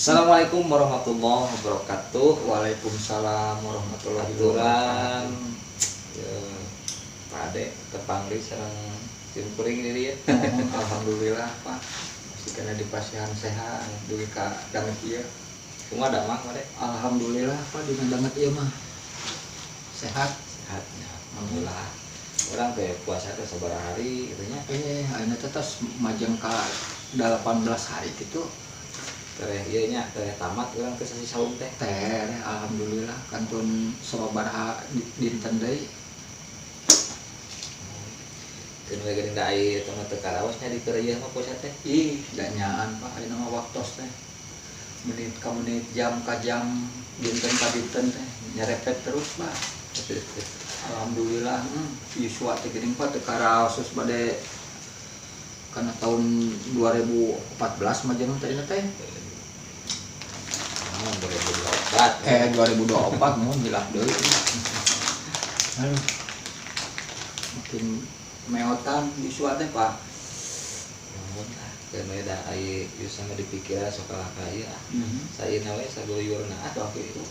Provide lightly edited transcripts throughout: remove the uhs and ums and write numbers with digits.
Assalamualaikum warahmatullahi wabarakatuh. Waalaikumsalam warahmatullahi Aturan wabarakatuh. ya, Pak Ade tepang deui sareng sim kuring di dieu. Mohon, alhamdulillah, Pak. Masih kena dipasihan sehat dugi ka danget ieu. Kumaha damang, Pak Ade? Alhamdulillah, Pak, dina danget ieu mah sehat. Sehat ya, alhamdulillah. Urang teh puasa teh sabaraha hari gitu nya? Ayeuna teh tos majeng ka 18 hari gitu. Tereh ieu nya, tereh tamat urang teh sasi saum teh. Teh, alhamdulillah kantun sababaraha dinten deui. Keun we geuning da ai eta mah teu karaos nya di keur mah puasa teh. Ih, da nyaan, Pak, ayeuna mah waktos teh. Menit ka menit, jam ka jam, dinten ka dinten teh nyerepet terus, Pak. Alhamdulillah, yuswa teh geuning, Pak, teu karaos geus bade kana tahun 2014 majeng teh ayeuna teh. Oh, 2024. 2024, mun hilap deui. Aduh. Makin meotan yuswa teh, Pak. Nuhun lah, keun we da ai yuswa mah dipikiran sok kalah ka ieu ah. Sayeuna we saguluyurna ah. Tah kitu.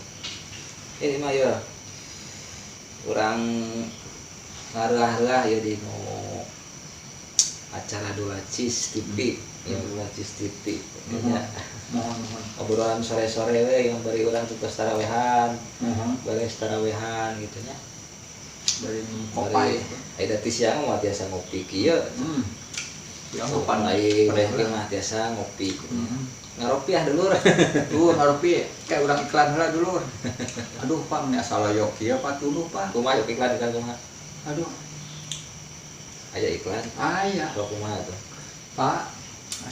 Ini mah ya urang ngareurah-reuah ya di nu acara Dulacis TV ya, Dulacis TV Muhun. ya. Mohon, mohon. Obrolan sore-sore we yang bari urang tugas tarawehan, Muhun. Beres tarawehan gitu nya. Dari kopai. Ai da ti siang mah tiasa ngopi kieu. Ya Sok ngopan ai pereh mah lah. Mah tiasa ngopi gitu. Ngaropi ah, dulur. Tuh ngaropi kayak urang iklan heula, dulur. Aduh, Pak, meni asal loyok kieu, Pak, tunduh, Pak. Kumaha yuk iklan, iklan kumaha? Aduh. Aya iklan. Aya. Sok kumaha tuh? Pak,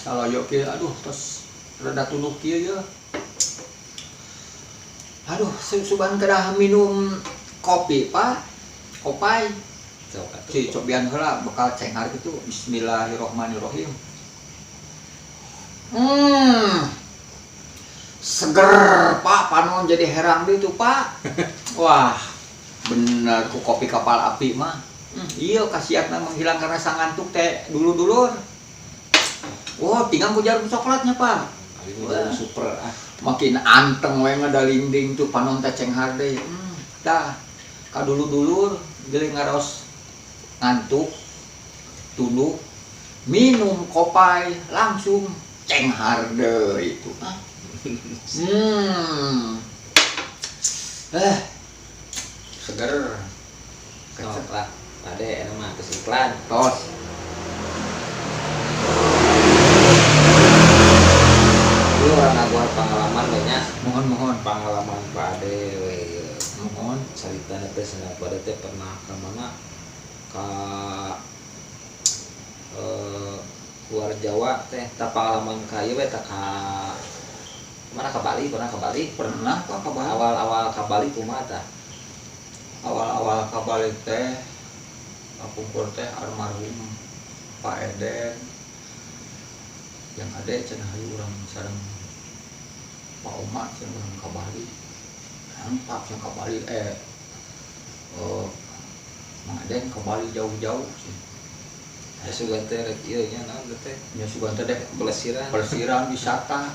asal loyok kieu, aduh, tos rada tunduh kieu ya. Aduh, suban kedah minum kopi, Pak. Kopai. Sok atuh. Ci cobian heula bekal cenghar gitu. Bismillahirrahmanirrahim. Seger, Pak, panon jadi herang deui tuh, Pak. Wah, bener ku kopi Kapal Api mah. Iya, khasiatna menghilangkan rasa ngantuk teh dulur-dulur. Wah, tinggal ku jarum coklatnya, Pak. Abi mah jarum super ah. Makin anteng we ngadalinding tuh panon teh cenghar deui. Tah, ka dulur-dulur geuling ngaros ngantuk, tunduh, minum kopai langsung cenghar deui itu. Ah. Eh. Seger. Sok lah. Ade eta mah geus iklan. Tos. Lu urang ngaguar pengalaman we nya. Mohon, mohon. Pengalaman Pak Ade we ieu. Mohon. Carita teh cenah Pak Ade teh pernah ka mana? Ka luar Jawa teh, tah pengalaman ka ieu we tah ka mana, ka Bali, pernah ka Bali? Pernah, Pak, ka Bali. Awal-awal ka Bali kumaha tah? Awal-awal ka Bali teh kapungkur teh almarhum Pak Eden yang ada cenah hayu urang sareng Pak Oma cenah urang ka Bali. Pak cenah ka Bali, Mang Eden ka Bali jauh-jauh cenah. Ya sugan teh rek ieu nya, naon teh? Nya sugan teh dek pelesiran. Pelesiran wisata.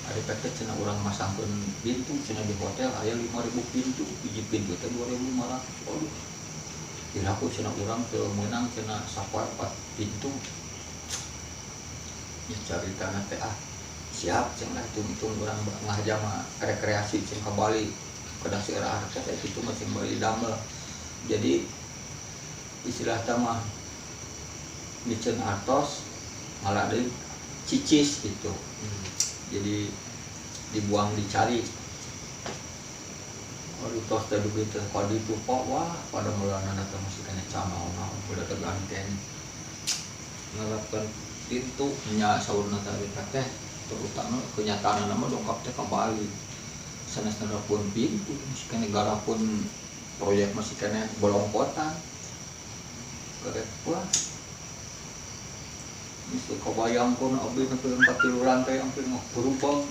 Ari teh cenah urang masangkeun pintu cenah di hotel aya 5000 pintu, hiji pintu teh 2500. Aduh. Kira aku cenah urang teu meunang cenah sapoe 4 pintu. Ya caritana teh ah siap cenah hitung-hitung urang ngahaja mah rekreasi cenah ka Bali. Kedah seueur artos teh kitu mah cenah Bali damel. Jadi istilah teh mah miceun artos malah deui cicis gitu. Jadi dibuang dicari. Aduh, tos teh dugi teh ka ditu, Pak, wah pada mulana teh masih kena camauna udah terganten. Ngalapkeun pintu. Nya saurna teh teh terutama kenyataan mah dongkap teh ka Bali. Sanes pun pintu masih kena garapun proyek masih kena bolongkotan. Kerek wah. Geus kabayang pun abdi nepi ka 3 lantai hampir berubah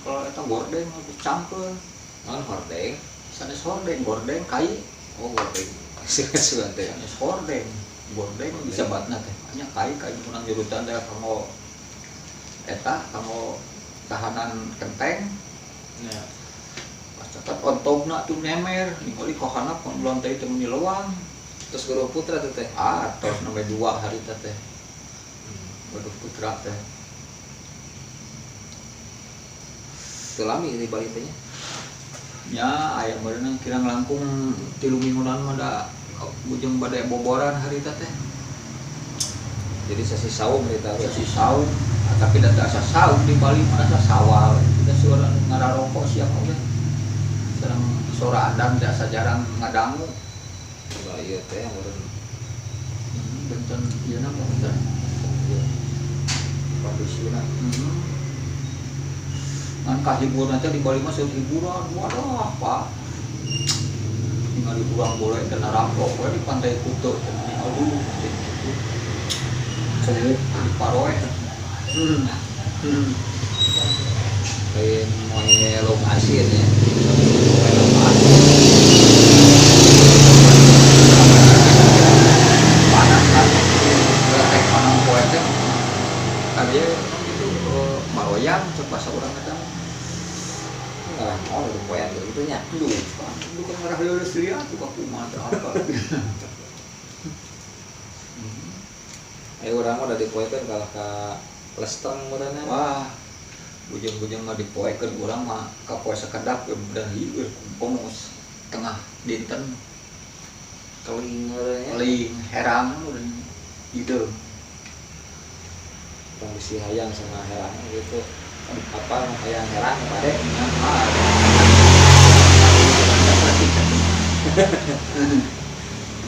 kalau eta gordeng abdi cangkeul. Naon hordeng? Sanes hordeng, gordeng kai. Oh, gordeng. Sugan teh. Sanes hordeng, gordeng disebatna teh. Nya kai kai menang jurutan teh kanggo eta kanggo Tahanan kenteng. Ya. Pas catat ontogna tuh nemer ningali ka handap lantai teh meuni lewang. Terus guru putra tuh teh. Ah, tos nomor 2 harita teh. Guru putra teh. Teu lami di Bali teh nya. Nya aya meureun kirang langkung 3 mingguan mah da bujeng bade boboran harita teh. Jadi sasi saum harita teh. Sasi saum, tapi da teu asa saum di Bali mah asa sawal. Kita seueur ngararoko siang oge. Sareng sora adan teh asa jarang ngadangu. Lah ieu teh meureun benten ieu na mah benten. Kondisina. Ngan kahiburan teh di Bali mah seueur hiburan. Waduh, Pak. Ningali urang boleh teh narampok we di Pantai Kuta teh aduh gitu. Kewuk di Paroe. Lain moe lokasi ya. Moe lokasi. Panas kan. Letek panang poe teh. Tadi gitu maroyang cek bahasa urang eta. Ngarah mau di poean gitu nya. Duh, kan duh kan ngarah leuleus liat tuh ka kumaha teh apa. Ayo urang mah da dipoekeun kalah ka Lesteng meureunna. Wah, bujeng-bujeng mah dipoekeun urang mah ka poe sakedap ge dan ieu komo tengah dinten. Keling meureun nya. Keling herang meureun hideung. Urang bisi hayang sama herang gitu. Apa hayang herang pade?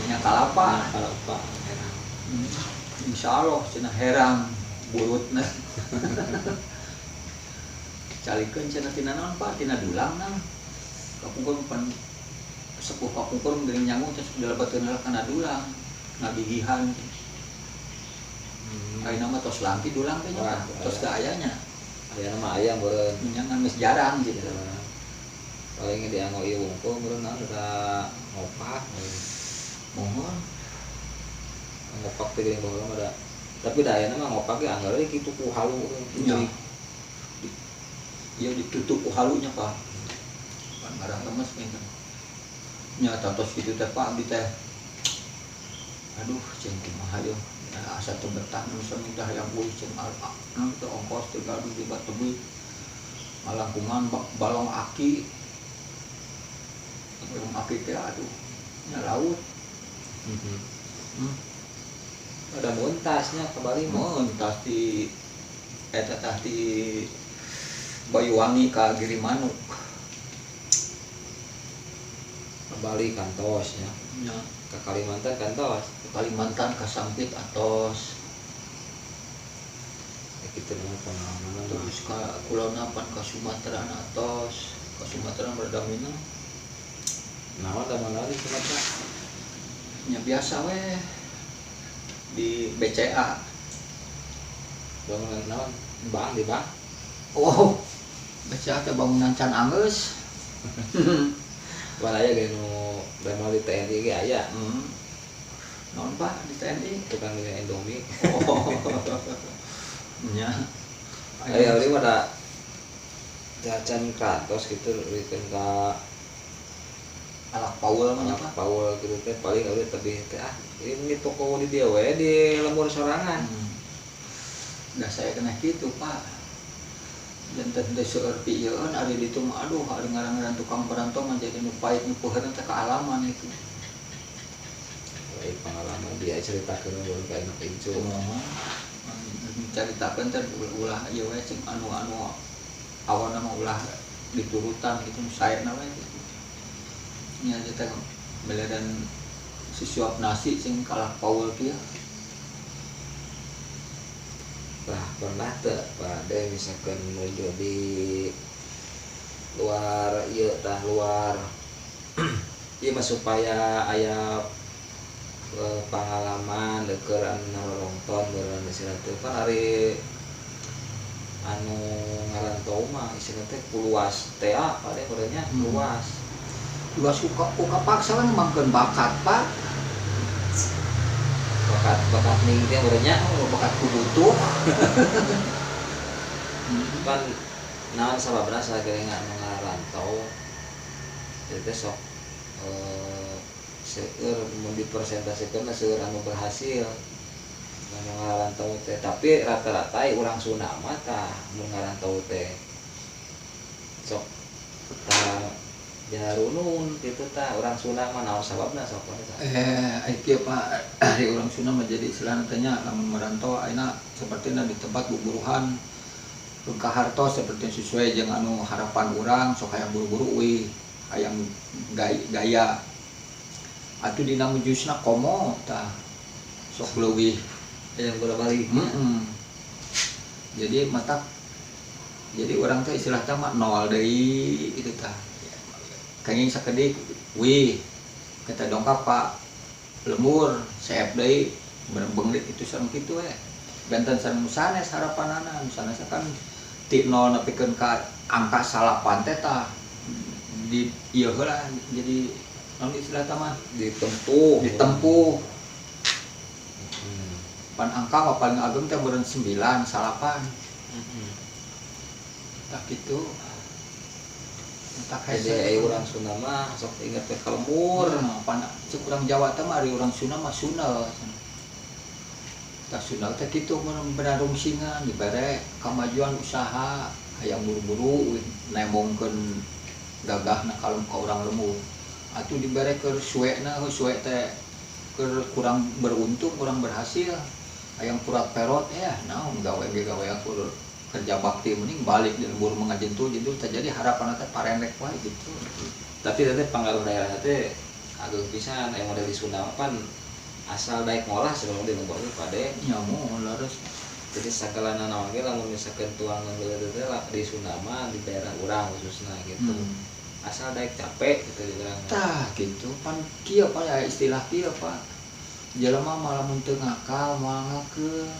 Nya kalapa. Kalapa herang. Insyaallah cenah herang burutna. Calikeun cenah tina naon Pak? Tina dulang nang. Kapungkur pan sepuh kapungkur geuning nyangu teh dilebatkeun heula kana dulang, ngagigihan. Ayeuna mah tos langki dulang teh nya, tos teu aya nya. Ayeuna mah aya meureun. Nya ngan geus jarang gitu. Paling dianggo ieu wungkul meureun naon da ngopak. Mohon. Ngopak teh geuning baheula mah da. Tapi da ayeuna mah ngopak ge anggar we kitu ku halu. Nya. Ieu ditutup ku halunya Pak. Pan ngarah lemes meureun. Nya tos kitu teh Pak abdi teh. Aduh cing kumaha yeuh. Asa teu betah nu samidah yang euy cing naon teh ongkos teh gaduh di Batubui. Malangkungan balong aki. Balong aki teh aduh nya laut. Ada muntasnya ke Bali mah. Muntas di eta tah di Bayuwangi ka Girimanuk. Ke Bali kantos nya. Nya. Ke Kalimantan kantos. Ke Kalimantan ka Sampit atos. Ya kitu mah pengalaman. Terus ka Pulau Napan ka Sumatera atos. Ka Sumatera berdamina. Naon da mana di Sumatera? Nya biasa we. Di BCA. Bangunan naon? Bank di bank. Oh. BCA teh bangunan can anggeus. Wah, aya ge nu damel di TNI ge aya. Naon Pak di TNI? Tukang nilai Indomie. Oh. Nya. Aya abdi mah da jajan kantos gitu rikeun ka alak Paul mah nya Alak Pak. Paul gitu teh paling abdi tebih teh ah ini toko di dieu we di lembur sorangan. Da saya kena kitu Pak. Janten teh seueur pieueun ari ditu mah aduh ari ngaran-ngaran tukang barantong mah jadi nu pahit nu peuheurna teh kaalaman itu. Baik pengalaman dia ceritakeun ulun ka anak incu. Moal. Caritakeun teh ulah ieu we cing anu-anu awana mah ulah diturutan gitu saena we gitu. Nya teh beledan sisuap nasi sing kalah Paul kieu. Lah pernah teu Pak De misalkan menuju di luar ieu tah luar ieu mah supaya aya pengalaman deukeun anu narorongton meureun istilah teh kan ari anu ngarantau mah istilah teh luas teh Pak De meureun nya luas. Luas ku kapaksa we ngembangkeun bakat Pak. Bakat ning teh meureun nya. Oh, bakat ku butuh. Kan Naon sababna sageuning anu ngarantau ieu teh sok seueur mun dipresentasekeun seueur anu berhasil anu ngarantau teh, tapi rata-rata urang Sunda mah tah mun ngarantau teh sok tah jarunun kitu tah urang Sunda mah naon sababna sok Kieu Pak, ari urang Sunda mah jadi istilahna teh nya lamun merantau ayeuna sapertina di tempat buburuhan ka hartos seperti sesuai jeung anu harapan urang sok hayang buru-buru euy hayang gaya atuh dina mujusna komo tah sok leuwih hayang bolak-balik. Jadi matak jadi urang teh istilah teh mah nol deui kitu tah. Kenging sakedik wih kita dongkap Pak lembur seep deui berembeng deui kitu sareng kitu we. Benten sareng nu sanes harapanana, nu sanes kan ti nol nepikeun ka angka 9 teh tah di ieu heula jadi naon istilah teh mah ditempuh. Ditempuh. Pan angka mah paling ageng teh meureun 9 salapan. Tah kitu. Tak hese aya urang Sunda mah sok inget teh ka lembur. Pan cek urang Jawa teh mah ari urang Sunda mah Sunda. Tah Sunda teh kitu mun bener rungsingan dibere kamajuan usaha hayang buru-buru nembongkeun gagahna kalem ka urang lembur. Atuh dibere keur suwena heuh suwe teh keur kurang beruntung, kurang berhasil. Hayang purat perot ya naon gawe ge gawe aku kerja bakti mending balik di lembur mengajentul-jentul terjadi harapan teh parendek wae gitu. Tapi teh pangaruh daerah teh ageng pisan aya model di Sunda pan asal daek ngolah sebelum di lembur teh pade nya moal leres. Jadi sagalana naon ge lamun misalkan tuangan geuleuh teh di Sunda mah di daerah urang khususna gitu. Asal daek capek gitu di urang. Tah gitu pan kieu Pak aya istilah kieu Pak. Jelema mah lamun teu ngakal moal ngakeun.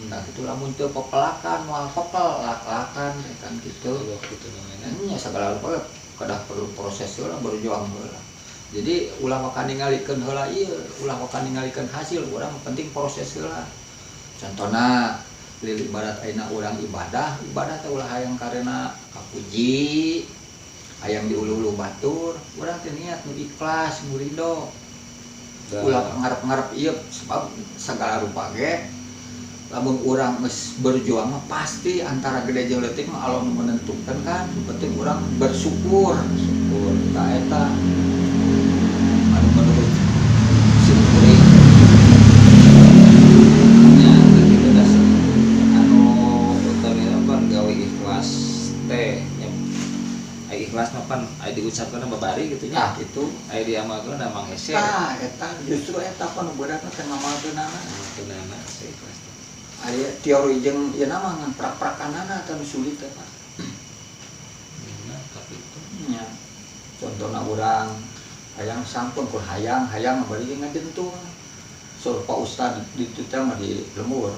Tah kitu lamun teu pepelakan moal pepel lak-lakan kan kitu. Kitu namanya. Nya sagala rupa kedah perlu proses heula berjuang heula. Jadi ulah waka ningalikeun heula ieu, ulah waka ningalikeun hasil, urang penting proses heula. Contona lili ibarat ayeuna urang ibadah, ibadah teh ulah hayang karena kapuji, hayang diulu-ulu batur, urang teh niat nu ikhlas, nu ridho. Ulah ngarep-ngarep ieu sebab sagala rupa ge lamun urang geus berjuang mah pasti antara gede jeung leutik mah Allah nu menentukan kan, penting urang bersyukur. Syukur ta eta anu menurut sim kuring nya kitu da anu utamina pan gawe ikhlas teh nya ai ikhlas mah pan ai diucapkeun babari kitu nya. Tah kitu ai diamalkeun mah hese. Tah eta justru eta pan nu beratna teh ngamalkeunana. Ngamalkeunana si ikhlas teh. Ari teori jeung ieu mah ngan prak-prakanana teh nu sulit teh Pak. Nah, tapi itu nya. Contohna urang hayang sampun kur hayang hayang bari ngajentul. Sur Pak Ustad di ditu teh mah di lembur.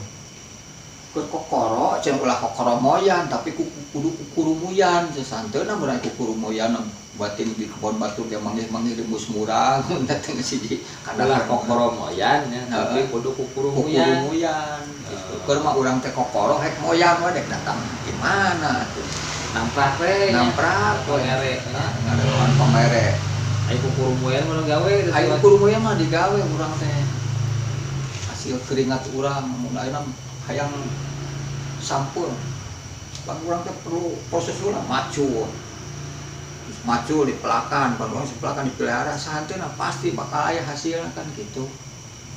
Keur kokoro cenah ulah kokoromoyan tapi kudu kukurumuyan sasanteuna meureun kukurumuyan batin di kebon batur ge manggih-manggih di mus murang teh geus hiji ulah kokoromoyan nya tapi kudu kukurumuyan. Kukurumuyan gitu. Keur mah urang teh kokoro hek moyan we dek datang di mana atuh. Namprak we. Namprak we. Pamere. Ngarewan pamere. Ai kukurumuyan mah gawe gitu. Ai kukurumuyan mah digawe urang teh. Hasil keringat urang mun ayeuna hayang sampun. Pan urang teh perlu proses heula macul. Macul dipelakan, pan urang dipelakan dipelihara sahanteuna pasti bakal aya hasilna kan gitu.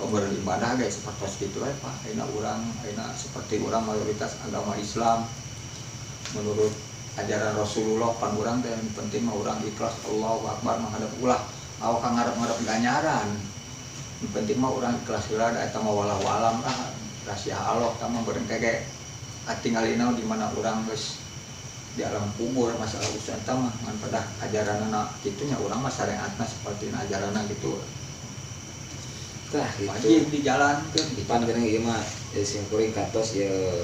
Oh, beribadah ge sapertos kitu we Pak. Ayeuna urang ayeuna seperti urang mayoritas agama Islam menurut ajaran Rasulullah pan urang teh yang penting mah urang ikhlas Allahu Akbar menghadap ulah awak ngarep-ngarep ganjaran. Yang penting mah urang ikhlas heula da eta mah wallahu alam lah rahasia Allah tah mah beureum ge katingalina di mana urang geus di alam kubur masalah urusan eta mah ngan pedah ajaranna kitu nya urang mah syariatna saperti ajaranna gitu. Tah gitu. Wajib dijalankeun gitu. Pan geuning ieu mah sim kuring kantos ieu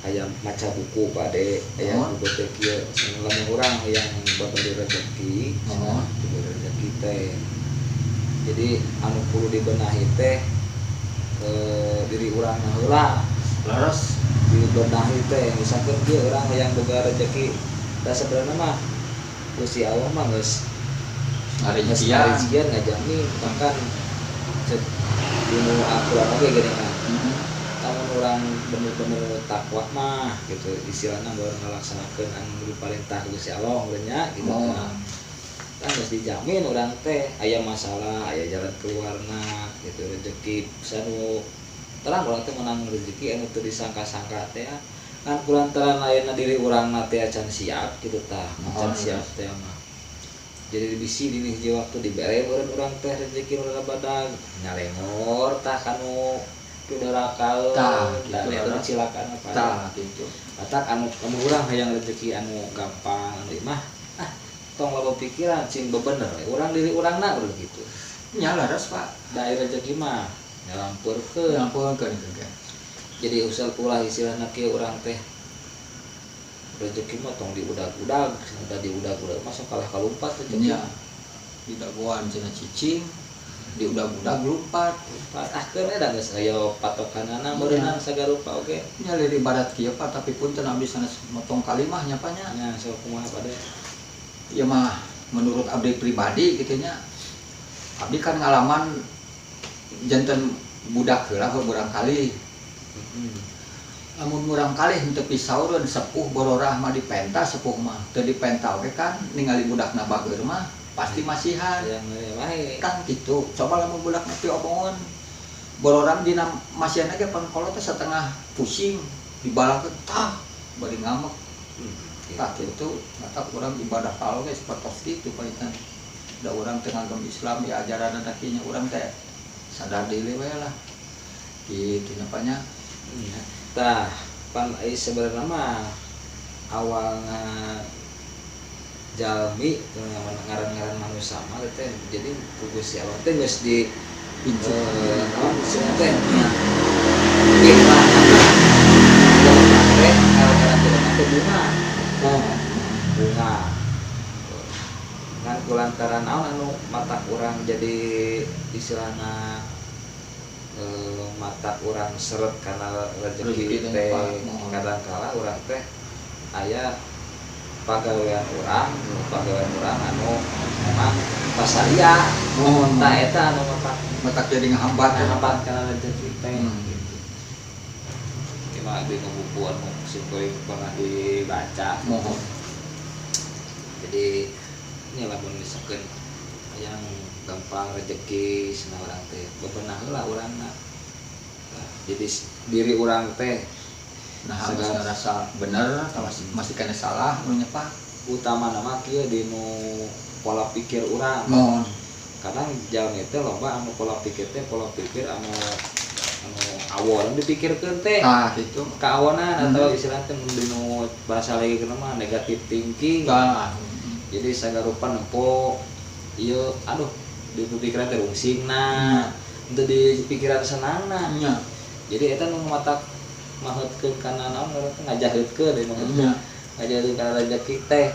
aya maca buku Pade, aya buku teh kieu lamun urang hayang babari rezeki, babari rezeki teh. Jadi anu perlu dibenahi teh diri urang heula. Leres. Dibenahi teh misalkan kieu urang hayang boga rezeki da sebenarnya mah Gusti Allah mah geus geus Ngarejekian. Ngarejekian, ngajamin. Bahkan cek dinu Al-Qur'an oge geuningan, lamun urang bener-bener takwa mah gitu, istilahna baru ngalaksanakeun anu diparentah ku Gusti Allah nya gitu. Tah, kan geus dijamin urang teh aya masalah aya jalan keluarna gitu. Rezeki sanu terang urang teh menang rezeki anu teu disangka-sangka teh kan kulantaran lainna diri urang teh acan siap gitu tah. Acan siap teh mah jadi bisi di hiji waktu dibere meureun urang teh rezeki nu rada badag, nyalengor tah kanu pidorakaeun. Tah, tah gitu eta lah. Cilakan apa. Tah gitu. Matak anu kamu urang hayang rezeki anu gampang anu mah, ah, tong loba pikiran, cing bebener we urang diri urangna udah gitu. Nya leres, Pak. Da aya rezeki mah nyalampurkeun. Nyampurkeun itu ge. Jadi usul ulah istilahna kieu urang teh, rezeki mah tong diudag-udag, udah diudag-udag mah sok kalah kalumpat rezeki. Nya didagoan cenah cicing, diudag-udag lumpat. Lumpat. Ah, keun da geus aya patokanana meureunna sagarupa oge. Nya lieur ibarat kieu, Pak, tapi punten abdi sanes motong kalimah nya, Pak, nya. Nya sok kumaha pada. Ya mah menurut abdi pribadi gitu nya, abdi kan ngalaman janten budak heula murangkalih. Lamun murangkalih henteu pisaureun sepuh bororah mah dipenta, sepuh mah teu dipenta oge kan ningali budakna bageur mah pasti masihan. Yang wae. Kan gitu. Coba lamun budakna piomongan bororah dina masihan ge pan kolot teh setengah pusing dibalakeun tah bari ngamek. Tah gitu, mata urang ibadah kalau ge sapertos kitu paitan da urang teh ngagem Islam ya, ajaran kieu nya, urang teh sadar diri we lah gitu nya, Pak, nya. Iya. Tah, pan ai sebenarnya mah awalna jalmi ngaran-ngaran manusia mah teh jadi ku Gusti Allah teh geus di naon istilahna teh nya fitrahna jelema teh, ngaran-ngaran jelema teh bunga. Bunga kan kulantaran naon anu mata urang jadi istilahna mata urang seret karena rezeki Rezeki teh, teh. Pak. Mohon. Kadang kala urang teh aya pagawean urang anu memang pasaria. Mohon. Tah eta anu mata matak jadi ngahambat. Ngahambat kana rezeki teh gitu. Cuma di buku anu simkuring pernah dibaca. Mohon. Jadi ini lamun misalkan yang gampang rezeki cenah urang teh bebenah heula urangna. Nah, jadi diri urang teh nah harus Segar. Ngerasa bener atau masih kena salah nu nya, Pak. Utama nama kieu dinu pola pikir urang. Mohon. Kadang jalan itu loba anu pola pikir teh pola pikir anu anu awon dipikirkeun teh Tah gitu. Kaawonan atau istilahnya teh mun dinu bahasa lagi kena mah negatif thinking. Tah. Jadi sagarupa nempo ieu, aduh, di pikiran teh rungsingna, henteu di pikiran senangna. Jadi eta nu matak maheutkeun kana naon ngaranna teh, ngajaheutkeun deui maheutkeun, ngajaheutkeun kana rezeki teh.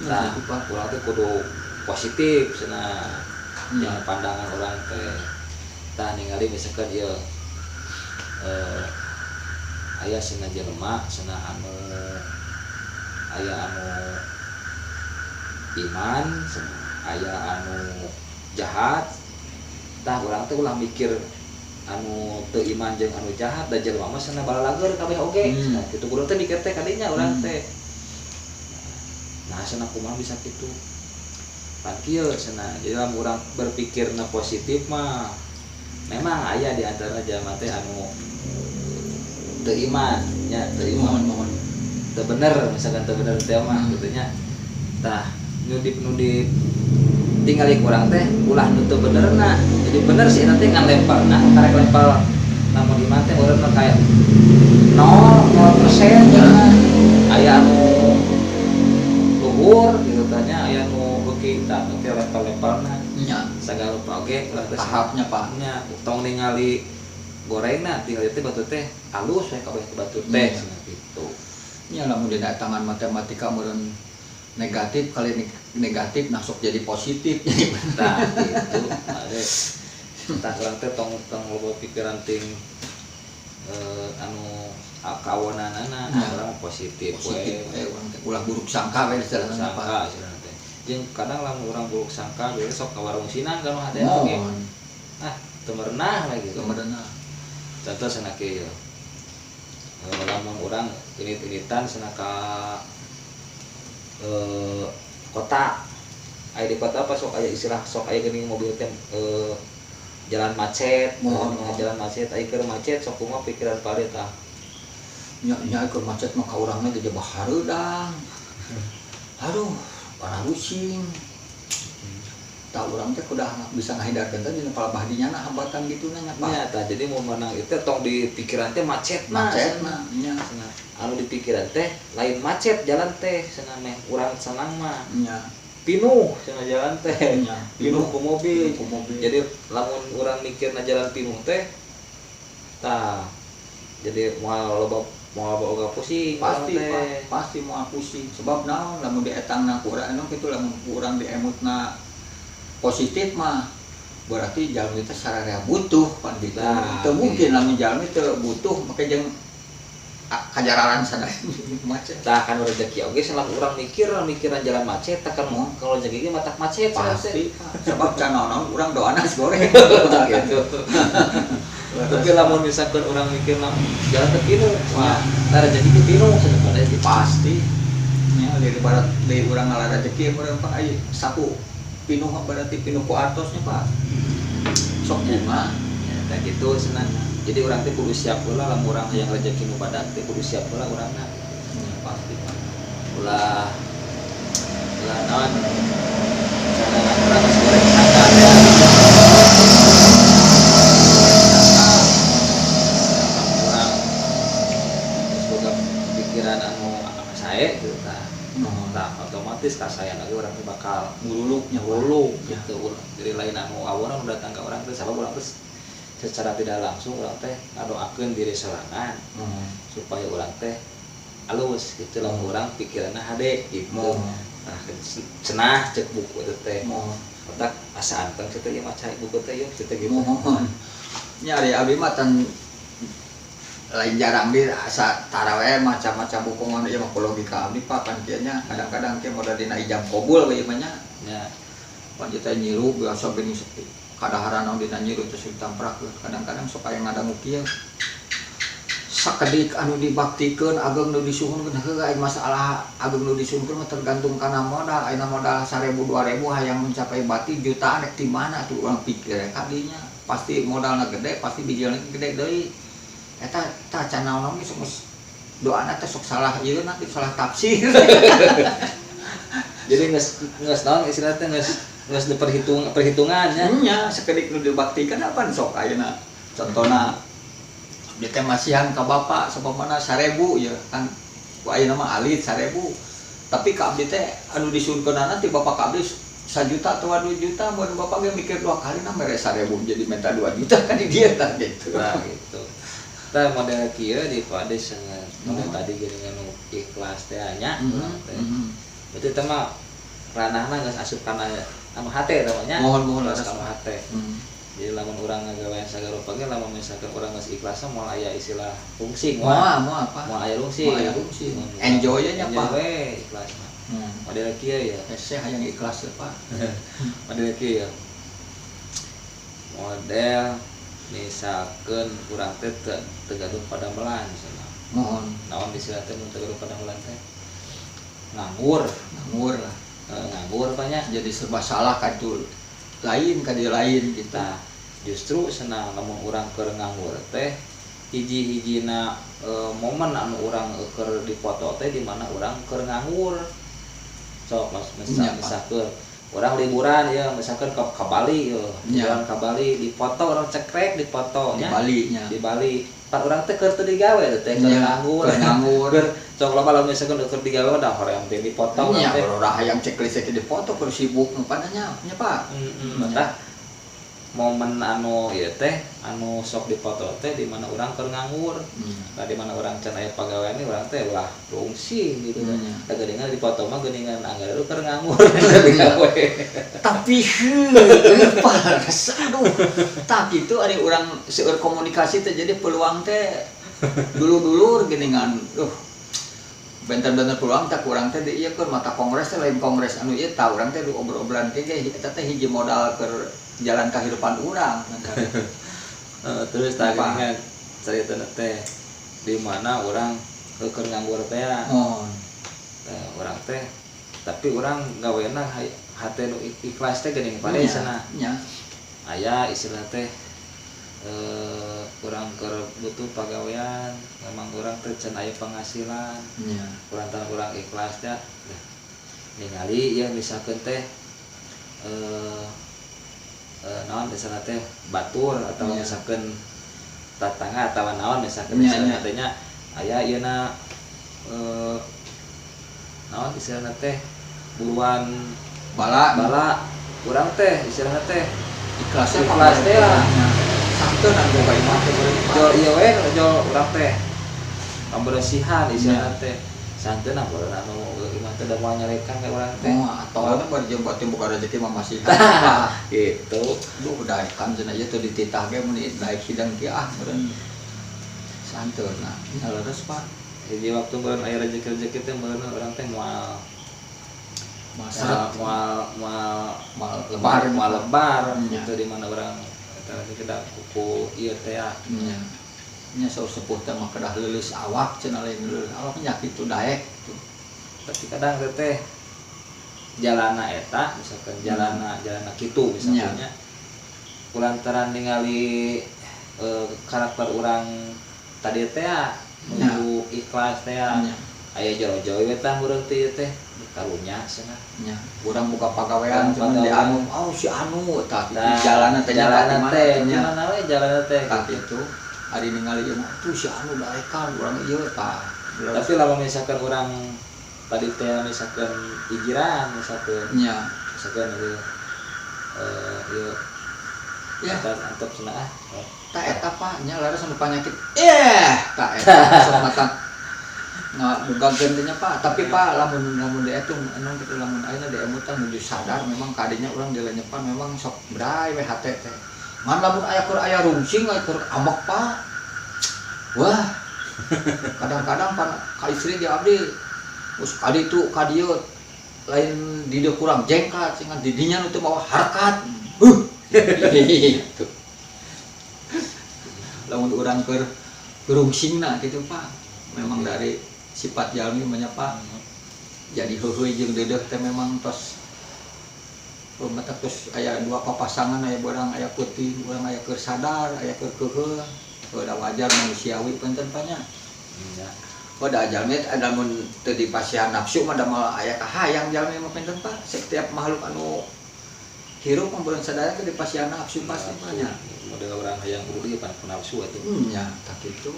Nah, gitu, Pak. Urang teh kudu positif cenah. Yang pandangan urang teh tah ningali misalkan ieu aya cenah jelema cenah anu aya anu iman cenah, aya anu jahat. Tah, urang teh ulah mikir anu teu iman jeung anu jahat, da jelema mah cenah balalager kabeh oge. Cenah kitu kudu teh mikir teh kadinya urang teh. Nah, cenah kumaha bisa kitu? Pan kieu cenah, jadi lamun urang berpikirna positif mah memang aya di antara jelema teh anu teu iman nya, teu iman, Mohon, mohon. Teu bener, misalkan teu bener teh mah gitu nya. Tah, nu di tinggali kurang teh ulah nu teu benerna jadi bener sih, nanti ngan lemparna karek lempar lamun iman teh urang mah kayak 0,0% aya anu luhur gitu tanya, aya nu beuki tah nu teh lempar-lemparna sagala rupa oge ulah teh. Tahapnya, Pak. Nya tong ningali gorengna, tinggal teh batu teh alus we kabeh ke batu teh cenah gitu. Nya lamun dina tangan matematika meureun negatif kali negatif masuk jadi positif. Nah, gitu. Ade tah urang teh tong tong loba pikiran ting Anu kawonanana urang positif. Positif. We. We urang teh ulah buruk sangka we istilahna, Pak. Sangka istilahna teh. Jeung kadang lamun urang buruk sangka ge sok ka warung sinang kan hate oge. Mohon. Ah, teu merenah lagi gitu. Teu merenah. Contoh cenah kieu. Lamun urang init-initan cenah ka kota. Aya di kota apa sok aya istilah, sok aya geuning mobil teh jalan macet, Mohon, mohon. Jalan macet, aya keur macet sok kumaha pikiran pare tah? Nya nya, keur macet mah ka urangna ge hareudang. Aduh, parah rusing. Tah, urang teh kudah bisa ngahindarkeun teh dina palebah dinya na hambatan gitu nya, Pak. Nya tah, jadi mau menang itu tong di pikiran teh macet mah. Macet mah nya. Cenah. Anu di pikiran teh lain macet jalan teh cenah, meh urang senang mah. Pinuh cenah jalan teh. Pinuh ku mobil. Pinuh ku mobil. Jadi lamun urang mikirna jalan pinuh teh tah jadi moal loba, moal boga pusing urang Pasti teh. Pak, pasti moal pusing. Sebab naon, lamun dietangna ku urang anu kitu, lamun ku urang diemutna positif mah berarti jalmi teh sararea butuh pan gitu. Nah, Teu mungkin gitu. Lamun jalmi teu butuh make jeung kajararan sadaya macet. Tah kan rezeki oge selama urang mikir mikiran jalan macet tah kan kalau rezeki ge matak macet cenah teh. Pasti, Pak. Sebab can naon urang doana goreng. Gitu. Tapi lamun misalkan urang mikir jalan teh pinuh, wah, tah rezeki ge pinuh cenah pada gitu. Pasti. Nya dari barat dari urang ngalah rezeki urang, Pak, ai saku pinuh mah berarti pinuh ku artosnya, Pak. Sok bunga. Ya, tah gitu cenah. Jadi urang teh kudu siap heula lamun urang hayang rezeki nu badak teh kudu siap heula urangna. Ya, pasti, Pak. Ulah ulah naon? Cara urang geus goreng sangka teh. Sangka urang geus boga pikiran anu sae gitu tah. Nuhun. Tah otomatis kasayan lagi urang teh bakal Ngululuknya, Pak. Ngululuk gitu. Jadi lain anu awonan nu datang ka urang teh, sabab urang teh secara tidak langsung urang teh ngadoakeun diri sorangan supaya urang teh alus gitu lamun urang pikiranna hade gitu. Mohon. Nah, cenah cek buku itu teh. Mohon. Otak asa anteng kitu ieu maca buku teh yeuh kitu gitu. Mohon. Nya ari abdi mah tan lain jarang di asa tarawe maca-maca buku ngono ieu mah ku logika abdi, Pak, kan kieu nya kadang-kadang kieu modal dina ijab kabul we ieu mah nya. Pan ieu teh nyiru biasa geuning kadaharan naon dina nyiru teh ditamprak, kadang-kadang sok aya ngadangu kieu, sakedik anu dibaktikeun ageng nu disuhunkeun. Heuh, ai masalah ageng nu disuhunkeun mah tergantung kana modal. Ayeuna modal 1000 2000 hayang mencapai bati jutaan rek di mana tuh? Urang pikir ka dinya pasti modalna gede, pasti bijilna gede deui. Eta tah can naon ge sok geus doana teh sok salah ieu na, salah tafsir. Jadi geus geus naon istilahna teh, geus geus diperhitung perhitungan nya. Nya sakedik nu dibaktikan apa sok ayeuna contohna abdi teh masihan ka bapak sababana 1000 ya kan, ku ayeuna mah alit 1000, tapi ka abdi teh anu disuhunkeunana ti bapak ka abdi 1 juta atau 2 juta, mun bapak ge mikir dua kali na mere 1000 jadi minta 2 juta kan di dia tah gitu. Nah gitu. Tah model kieu di Pade cenah model tadi geuning anu ikhlas teh nya. Teh. Berarti teh mah ranahna geus asup kana anu hate namanya. Mohon, mohon, Geus leres. Anu hate. Jadi lamun urang ngagawean sagarupa ge lamun misalkan urang geus ikhlas mah moal aya istilah rungsing. Moal, moal apa? Moal aya rungsing. Moal aya rungsing. Mun Enjoy nya, enjoy Pak. we ikhlas mah. Model kieu ya. Hese hayang ikhlas ya, Pak. Model kieu ya. Model misalkan urang teh teu gaduh padamelan misalnya. Mohon. Naon istilah teh mun teu gaduh padamelan teh? Nganggur. Nganggur lah. Nganggur banyak. Jadi serba salah kan itu, lain kan dia lain gitu. Nah, justru senang lamun urang keur nganggur teh hiji-hijina momen anu urang keur dipoto teh di mana urang keur nganggur. Sok mas misal, Iya, Pak. misalkan urang liburan ya, misalkan ke Bali ya, liburan ke Bali dipoto urang cekrek dipoto di nya. Bali nya. Di Bali. Pan urang teh keur teu digawe teh keur Nya, nganggur. Keur nganggur. Keur sok loba lamun misalkan keur digawe da hoream teh dipoto urang Nya teh. Baru hayang checklist di foto keur sibuk nu nya nya, Pak. Heeh. Tah momen anu ieu teh anu sok dipoto teh di mana urang keur nganggur. Nah, di mana urang can aya pagawean ieu urang teh ulah rungsing gitu kan. Da geuningan dipoto mah geuningan anggar lu keur nganggur digawe. Tapi heuh, Pak, aduh, tak itu ada orang seueur komunikasi teh jadi peluang teh. Dulur-dulur geuningan, duh. Benten-benten peluang tak urang teh di ieu keur mata kongres teh lain kongres anu ieu tah urang teh obrol-obrolan ge eta teh hiji modal keur jalan kehidupan urang. Terus tah geuningan carita teh di mana urang keur nganggur teh ya. Oh. Urang teh tapi urang gawena hate nu ikhlas teh geuning pare sana. Nya. Aya istilah teh urang keur butuh pagawean, memang urang teh can aya penghasilan. Nya. Urang teh urang ikhlas teh ningali ieu misalkeun teh naon misalna teh batur atau misalkeun tatangga atawa naon misalkeun misalna teh nya aya ieuna naon istilahna teh buruan bala bala urang teh istilahna teh ikhlasnya ikhlas teh lah. Santeun anu boga imah teh jol ieu we jol urang teh pembersihan istilahna teh santeun anu anu imah teh da moal nyarekan ka urang teh. Oh, atau bari jeung batin boga rezeki mah masih gitu. Duh daekan cenah ieu teh dititah ge mun daek hidang kieu ah meureun santeun nah nya leres Pak. Hiji waktu meureun aya rezeki-rezeki teh meureun urang teh moal moal moal moal lebar moal lebar gitu di mana urang eta rezeki da kuku ieu teh ya. Nya. Nya saur sepuh teh mah kedah leuleus awak cenah lain leuleus awak nya kitu daek gitu. Tapi kadang teh jalana eta misalkan jalana jalana kitu misalkan nya kulantaran ningali karakter urang tadi teh nu ikhlas teh aya jero-jero we tah meureun teh teh karunya cenah nya urang buka pagawean cuman di anu oh si anu tah jalana teh jalana teh mana we jalana teh tah kitu ari ningali ieu mah tuh si anu daekan urang ieu tah. Tapi lamun misalkan urang tadi teh misalkan ijiran misalkan nya misalkan ieu ieu ya antep cenah ah tah eta Pak nya leres anu panyakit tah eta sok mata ngabugakeun teh nya Pak tapi Pak lamun lamun dieu anu kitu lamun ayeuna diemutan nuju sadar memang kadinya urang dilenyepan memang sok bray we hate teh ngan lamun aya keur aya rungsing aya keur ambek Pak wah kadang-kadang pan ka istri ge abdi geus ka ditu ka dieu lain di dieu kurang jengkat cenah di dinya nu teu mawa harkat gitu lamun urang keur rungsingna kitu Pak memang dari sifat jalmi mah nya Pak jadi heuheuy jeung deudeuh teh memang tos mata tos aya dua papasangan aya beurang aya peuting urang aya keur sadar aya keur keukeuh da wajar manusiawi punten Pak nya. Nya. Oh da jalmi ada mun teu dipasihan nafsu mah da moal aya kahayang jalmi mah punten Pak setiap makhluk anu hirup mah beureun sadaya teh dipasihan nafsu pasti mah nya. Model urang hayang kudu pan ku nafsu atuh. Nya tah kitu.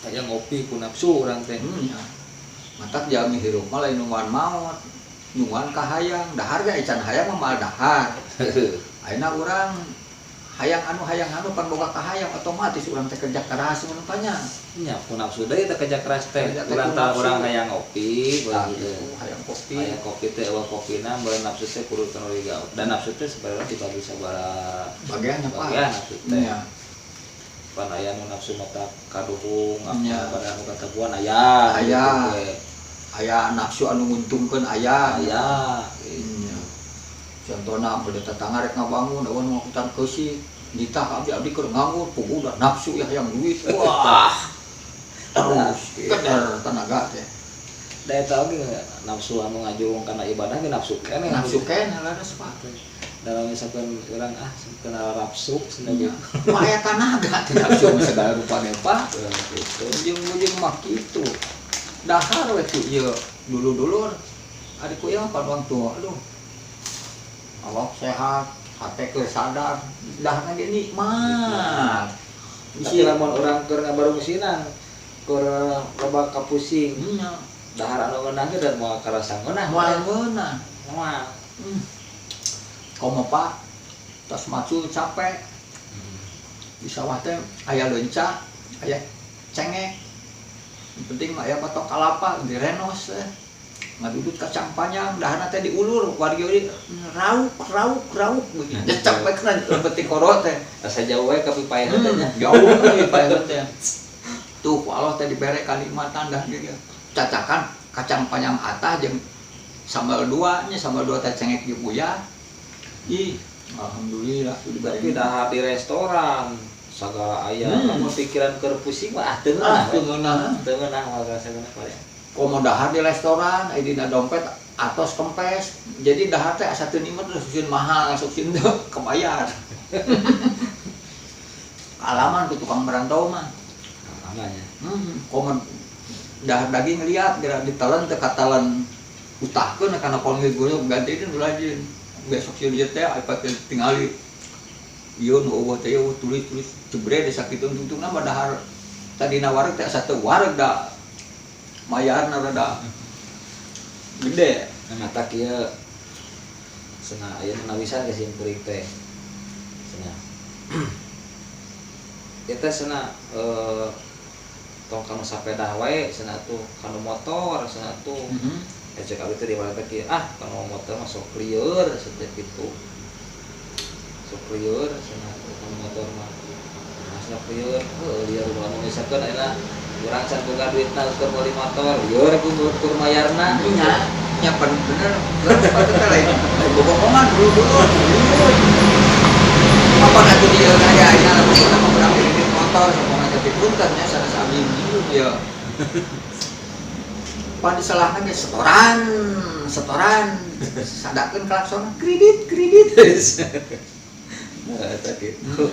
Hayang ngopi ku nafsu urang teh. Nya. Matak jalmi hirup mah lain nungguan maot, nungguan kahayang, dahar ge can hayang mah moal dahar. Ayeuna urang hayang anu pan boga kahayang otomatis urang teh kerja keras mun nya. Nya ku nafsu deui teh kerja keras teh. Urang tah urang hayang ngopi, gitu. Hayang kopi. Hayang kopi teh eueuh kopina meureun nafsu teh kudu teu gawe. Dan nafsu teh sebenarnya dibagi sabaraha bagian nya Pak. Bagian nafsu teh. Nya. Pan aya nu nafsu mata kaduhung, pada anu katabuan aya. Aya. Aya nafsu anu nguntungkeun aya. Aya. Nya. Contohna bade tetangga rek ngabangun eueuh nu ngakutan keusik, nitah ka abdi abdi keur nganggur, puguh da nafsu ya hayang duit. Wah. Terus keder tenaga teh. Da eta oge nafsu anu ngajurung kana ibadah ge nafsu keneh. Nafsu keneh leres Pak. Dalam misalkan urang ah kena nafsu cenah gitu. Mah aya tanaga teh nafsu segala rupa ge Pak. Gitu. Ujung-ujung mah kitu. Dahar we tu ieu dulur-dulur ari ku ieu mah pan tua aduh. Awak sehat, hate keur sadar, dahar ge nikmat. Bisi lamun urang keur ngabarungsinan, keur loba kapusing. Nya. Dahar anu ngeunah ge dan moal karasa ngeunah. Moal ngeunah. Moal. Komo Pak, tos macul capek. Di sawah teh aya leunca, aya cengek. Yang penting mah aya batok kalapa direnos teh. Ngadudut kacang panjang, daharna teh diulur, wargi oge rauk rauk rauk begitu. Nyecep we kana lebet ti koro teh. Asa jauh we ka pipaehan teh nya. Jauh we pipaehan teh. Tuh ku Allah teh dibere kanikmatan dah dia. Cacakan kacang panjang atah jeung sambal dua nya sambal dua teh cengek jeung uyah. Ih, alhamdulillah tuh dibere. Tapi dahar di restoran sagala aya lamun pikiran keur pusing mah ah teu ngeunah. Ah teu ngeunah. Teu ngeunah mah rasa ngeunah paling. Komo dahar di restoran aya dina dompet atos kempes. Jadi dahar teh asa teu nikmat terus sieun mahal sok sieun teu kebayar. Alaman ku tukang merantau mah. Alamanya. Komo dahar daging liat geura ditelan teu katelan utahkeun kana pon geureum gantikeun ulajin. Besok sieun ieu teh aya teh tingali. Ieu nu eueuh teh eueuh tulis-tulis jebre desa kitu tungtungna mah dahar tadina wareg teh asa teu wareg da mayarna rada gede. Nah, mata kieu cenah aya nu nawisan ka simkuring teh. Cenah. Ieu teh cenah tong kanu sapedah wae cenah tuh kanu motor cenah tuh. Cek abdi teh di mana teh kieu, ah kanu motor mah sok lieur cenah kitu. Sok lieur cenah kanu motor mah. Nah, sok lieur, heuh lieur mah nu misalkeun ayeuna urang can boga duitna keur meuli motor, lieur ku mayarna. Nya, nya bener. Leres patut teh lain. Lain bobohongan dulu-dulu. Apa atuh dieu aya ayeuna lamun urang mah urang kredit motor sokongan tapi punten nya sanes abdi minum ya. Pan disalahna ge setoran, setoran. Sadakeun klakson kredit, kredit. Nah, eta kitu.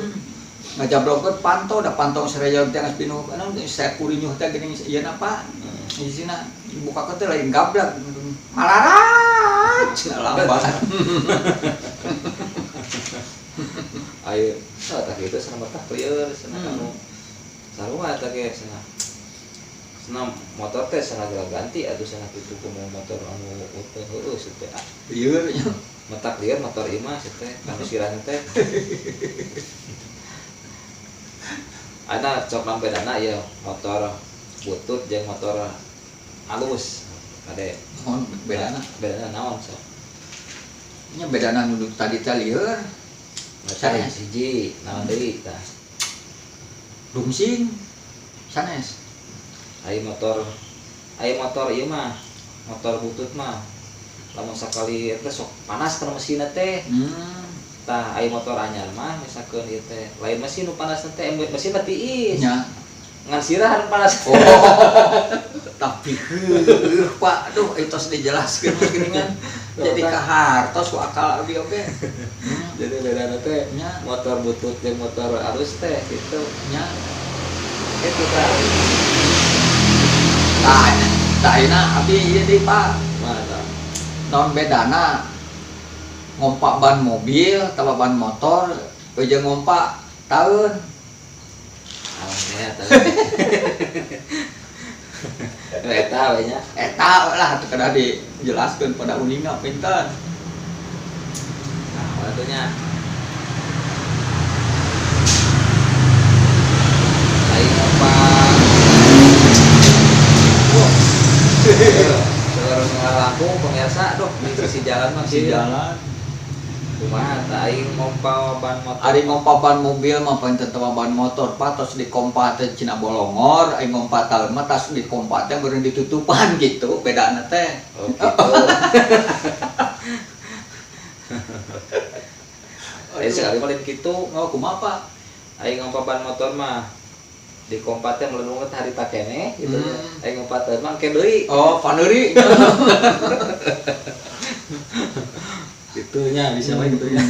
Ngajablokeun panto da panto serejon teh geus pinuh anu saya kurinyuh teh geuning ieu na Pak. Isina dibukakeun teh lain gablak malarat cenah lambat. Ayo, tah kitu cenah mah tah lieur cenah kanu sarua eta ge cenah. Cenah motor teh cenah geura ganti atuh cenah kitu kumaha motor anu teh heueuh cenah teh. Ah, lieur nya. Matak lieur motor ieu mah cenah teh kanu sirahna teh. Ana cok bedana ieu motor butut jeung motor alus kade. Naon bedana? Bedana naon sok? Nya bedana nu tadi teh lieur. Sanes hiji, naon deui tah? Dungsing sanes. Ai motor ieu mah, motor butut mah. Lamun sakali teh sok panas kana mesinna teh. Tah ai motor anyar mah misalkeun ieu teh, lain mesin nu panas teh, mesin mah tiis. Nya. Ngan sirah anu panas. Oh. Tapi heueuh Pak, aduh itu tos dijelaskeun mah geuningan. Jadi kahartos ku akal abdi oge. Jadi bedana teh nya motor butut jeung motor alus teh gitu. Nya. Itu tah. Tah, tah ayeuna abdi ieu deui Pak. Mah tah. Naon bedana ngompak ban mobil atawa ban motor jeung ngompak taeun. Alhamdulillah tah. Eta we nya. Eta lah atuh kedah dijelaskeun pada uninga pinten. Nah, atuh nya. Ai ngompak. Wah. Seueur nu ngalangkung pemirsa duh di sisi jalan mah sisi jalan. Kumaha tah aing ngompa ban motor. Ari ngompa ban mobil mah paling teu ban motor Pak tos dikompa teh cina bolongor, aing ngompa taeun mah tas dikompa teh meureun ditutupan gitu bedana teh. Oh gitu. Aing sekali mah lain kitu. Oh kumaha Pak? Aing ngompa ban motor mah dikompa teh melendung teh harita keneh gitu. Aing ngompa taeun mah engke deui. Oh paneuri. Gitunya bisa wae gitu nya.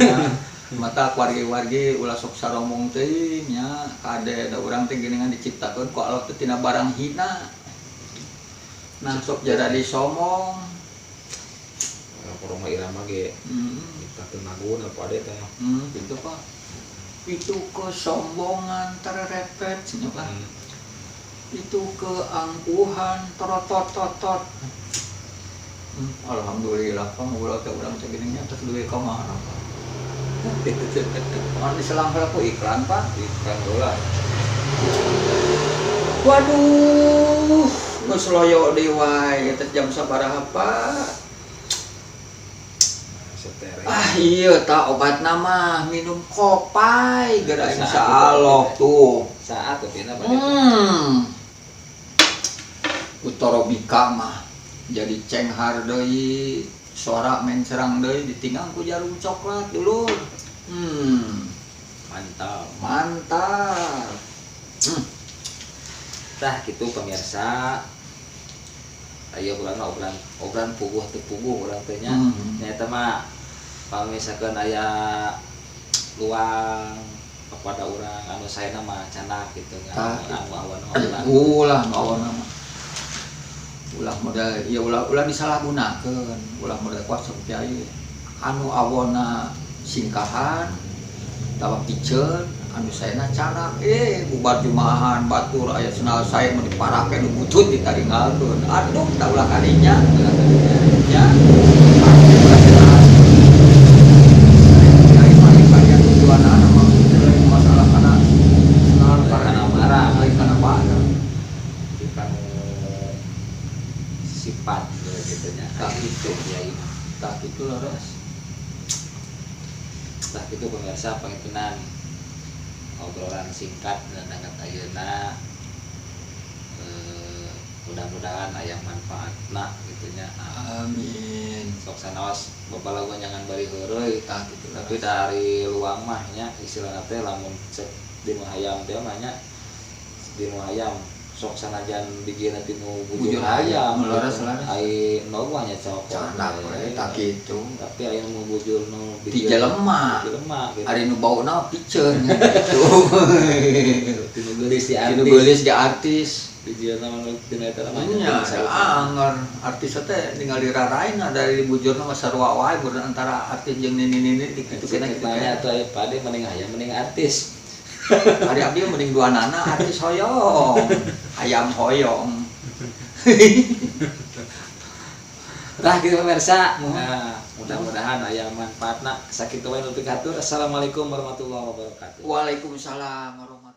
Mata wargi-wargi ulah sok saromong teuing nya kade da urang teh geuningan diciptakeun ku Allah teh tina barang hina. Nah sok jadi somong. Kurang mah irama ge. Diptakeun laguna apa ade teh. Gitu Pak. Itu kesombongan terepet cenah Pak. Itu keangkuhan terotototot. Alhamdulillah Pak ngobrol teh urang teh geuning nya tos duwe ka mana Pak. Pan diselang heula ku iklan Pak. Iklan heula. Waduh, geus loyo deui wae teh jam sabaraha Pak? Setere. Ah iya tah obatna mah minum kopai geura insyaallah tuh. Saat tuh dina Pak. Ku torobika mah jadi cenghar deui, sora mencerang deui ditinggal ku jarum coklat dulur. Mantap. Mantap. Tah gitu pemirsa. Ayo urang mah obrolan obrolan puguh teu puguh urang teh nya. Nya eta mah pamisakeun aya luang kepada urang anu saena mah candak gitu nya. Tah. Anu awan mah ulah. Ulah nu awana mah. Ulah model ya ulah ulah disalahgunakeun, ulah model kuasa kiai. Anu awona singkahan tawa piceun, anu saena canak bubar jumaahan batur aya sendal sae mun diparake nu butut ditaringgalkeun. Aduh, tah ulah kadinya. Ya. Kiai mah aya tujuanana mah lain masalah kana sendal Kana barang. Lain kana barang. Di kanu sifat gitu nya. Tah gitu. Kiai mah. Tah kitu leres. Tah gitu pemirsa pangintenan obrolan singkat dan danget ayeuna, mudah-mudahan aya manfaatna gitu nya. Amin. Sok sanaos babalagun jangan bari heureuy. Tah kitu. Tapi dari luang mah nya istilahna teh lamun cek dinu hayam teh mah nya dinu hayam sok sanajan bijina tinu bujur Bujur hayam hayam, leres, gitu. Leres. Ai endog mah nya cokot Canak we tah kitu. Tapi aya nu bujur nu Ti jelema. Ti jelema gitu. Ari nu bauna piceun gitu. Tinu geulis di Tinu artis. geulis di artis. Bijina mah nu tina eta mah Nya nya anger artis teh ningali raraina dari bujurna mah sarua wae beureun antara artis jeung nini-nini di kitu kitu kena kitu. Nanya atuh aya pade mending hayam mending artis. Ari abdi mending dua nana artis hoyong, hayam hoyong. Tah gitu pemirsa. Muhun. Nah, mudah-mudahan aya manfaatna. Sakitu wae nu pikahatur. Assalamualaikum warahmatullahi wabarakatuh. Waalaikumsalam warahmatullahi.